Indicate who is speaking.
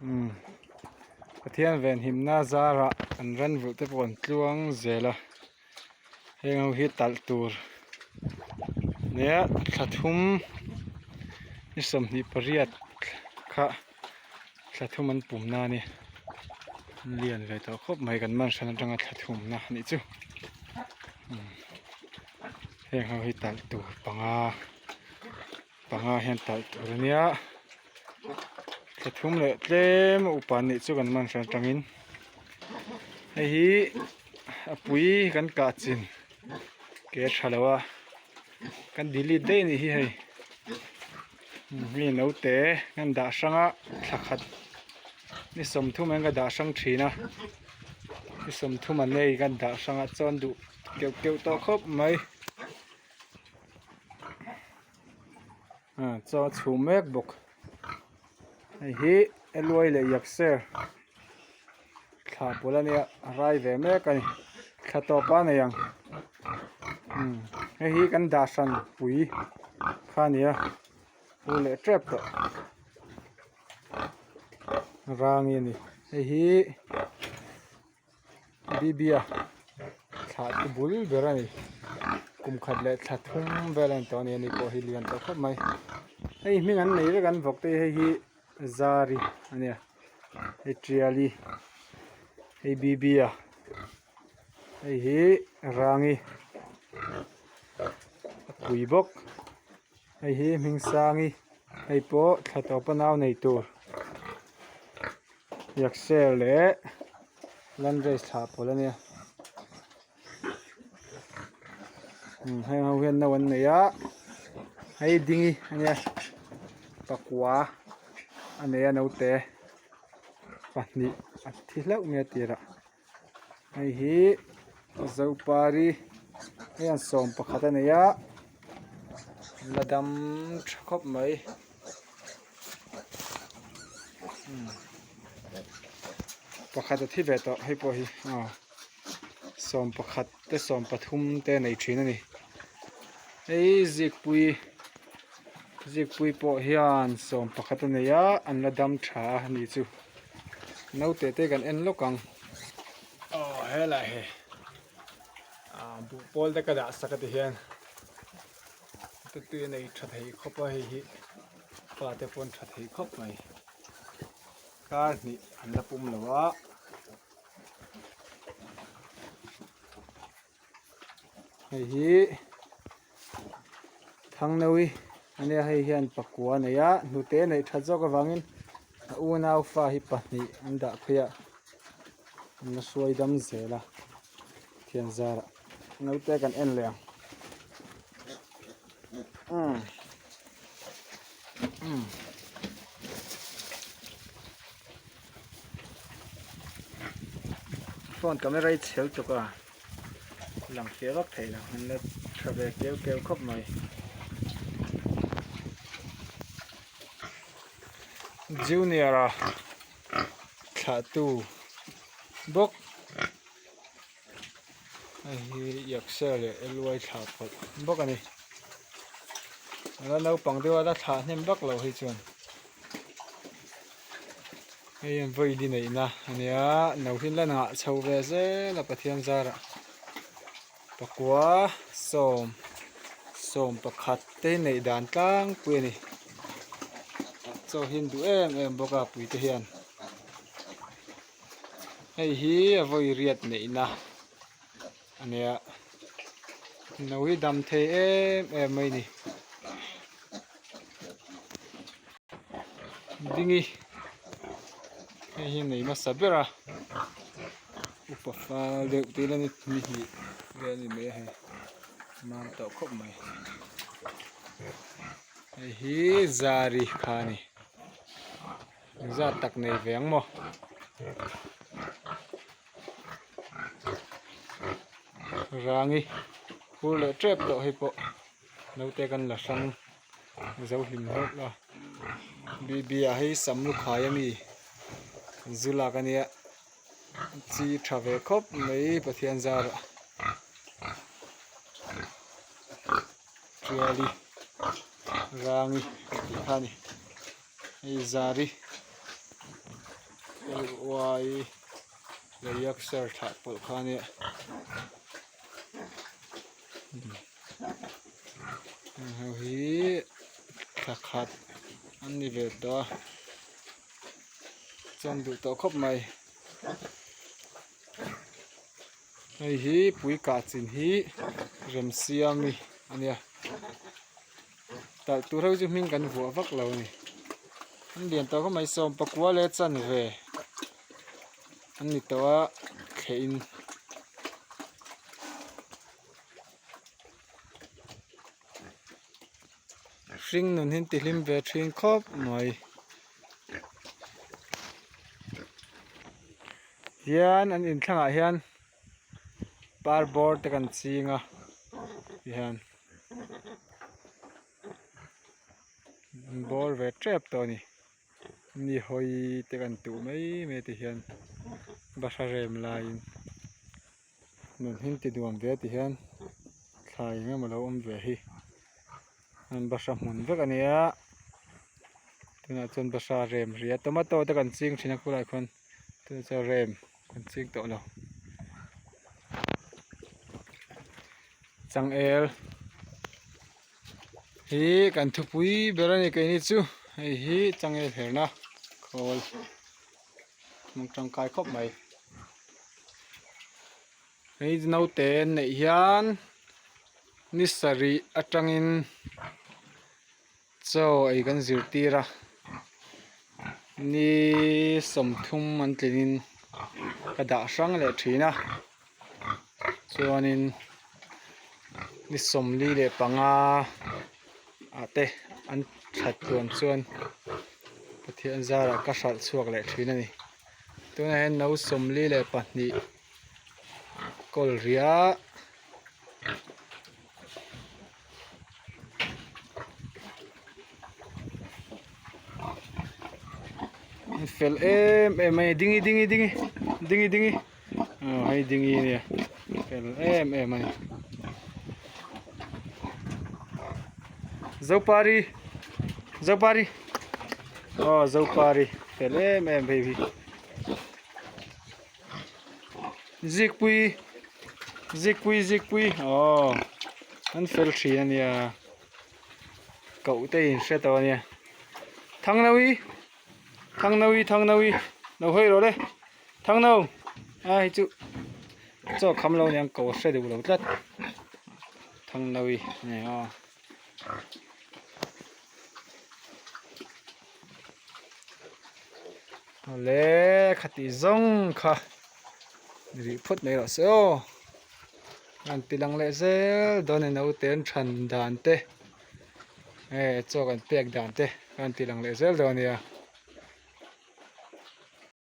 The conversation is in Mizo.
Speaker 1: Umm Pathian venhimna zarah an ran vulh te pawh an tluang zel a heng ho hi talh tur nia thla thum ni 28 kha thla thum an pum na a ni an lian ve tawh khawp mai kan man hran atanga thla thumna a nih chu umm heng ho hi talh tur panga. Panga hian talh tur a nia thla thum leh tlem a upa an nih chu kan man hran atangin hei hi a pui kan kah chin ke a tha lo a kan delete daih a nih hi hei mi naute kan dah hrang a thla khat ni 30 an ka dah hrang thin a ni 30 an ei kan dah hrang a chuan duh keuh keuh tawh khawp mai. Chaw a chhum mek bawk hei hi eluai leh yakser thla pawlh a nia a rai ve mek a ni thla tawp a nei ang umm hei hi kan dah hran pui kha a ni a pu leh tep tawh rangi a ni hei hi. Bibia thlah te bul ber a ni kum khat leh thla thum vel a ni tawh a ni ani pawh hi lian tawh khawp mai hei hming an nei vek an vawk te hi hei hi zari a nia hei tiali hei bibia hei hi rangi a pui bawk hei hi hming sangi hei pawh thla tawpa nau nei tur. Yakser leh landrace thlah pawlh a nia umm heng ho hian no an nei a hei dingi a nia pakua a nei a naute pahnih a thi hlauh mai a tirah hei hi zopari hei an 11 a nei a la dam tha khawp mai. Pakhat a thi ve tawh hei pawh hi aw 11 te 13 te nei thin a ni hei zikpui zikpui pawh hian 11 a nei a an la dam tha a ni chu naute te kan en lawk ang aw helai hi ah buh pawl te ka dah sak a ti hian. Tui a nei tha thei khawp a hei hi pa te pawn tha thei khawp mai kar hnih an la pum lo a hei hi Thangnawi a nia hei hian pakua a nei a hnute a neih that zawk avangin a unau fa hi pahnih an dah phei a an la hruai dam zel a thian zarah. Naute kan en leh ang umm umm phone camera hi chhel tuk a lang fiah vak thei lo an la tha ve keu keu khawp mai junior a thlah tu bawk. Hei hi Yakser leh Eluai thlah pawlh bawk a ni. A la naupang deuh a la thlah hnem vak lo hi chuan hei hian vawi li neihna a nia no hi la ngah chho ve zel a Pathian zarah pakua sawm sawm pakhat te hi neih dan tlangpui a ni chaw hi an duh em em bawk a puite hian. Hei hi a vawi riat neihna a nia no hi dam thei em em mai a ni dingi hei hi nei hmasa ber a upa fal deuh te ila ni hnih vel a ni mai a hei mam tawh khawp mai hei hi zari kha a ni. Engzat tak nei ve ang maw? Rangi phur leh tep tawh hei pawh naute kan la hrang zo hlim hlawk a B_B ah hei sam lukhai ami zu lak ania chi tha ve khawp mai Pathian zarah Tiali Rangi tih kha a ni. Hei zari. LY leh Yorkshire thlah pawlh kha a nia heng ho hi thla khat an ni ve tawh a chuan duh tawh khawp mai. Hei hi pui kah chin hi remsiami a nia talh tur ho chu hming kan vuah vak lo a ni an lian tawh khawp mai sawm pakua leh chanve an ni tawh a thleh in. Hring nun hi an ti hlim ve thin khawp mai. Hian an inthlangah hian par bawr te kan ching a tihian an bawr ve tep tawh a ni ni hawi te kan tuh mai mai ti hian bahra rem laiin nun hi an ti nuam ve ti hian thlai eng emaw lo awm ve hi an bahra hmun vek a nia tunah chuan bahra rem ri a tomato te kan ching thin a khulaiah khuan tunah chuan rem kan ching tawh lo changel hi kan thupui ber a ni keini chu hei hi changel herna khawl. Hmang tangkai khawp mai hei naute an neih hian ni sarih atangin chaw ei kan zirtir a ni sawmthum an tlinin ka dah hrang leh thin a chuanin ni sawmli leh panga ah te an that tluan chuan Pathian zarah ka hralh chhuak leh thin a ni tunah hian no 42 kawl riah. An fel em em mai dingi dingi dingi dingi dingi aw hei dingi ania fel em em a ni zopari zopari aw zopari fel em em hei hi zikpui zikpui zikpui aw an fel thin ania. Koh te in hre tawh a nia Thangnawi Thangnawi Thangnawi lo hawi rawh le Thangno a hei chu chaw kham lo aniang ko hre duh lo tlat Thangnawi a ni aw awle khati zawng kha rih phawt mai rawh se aw. An ti lang leh zel dawn a naute an than dan te eh chaw kan pek dan te an ti lang leh zel dawn a nia.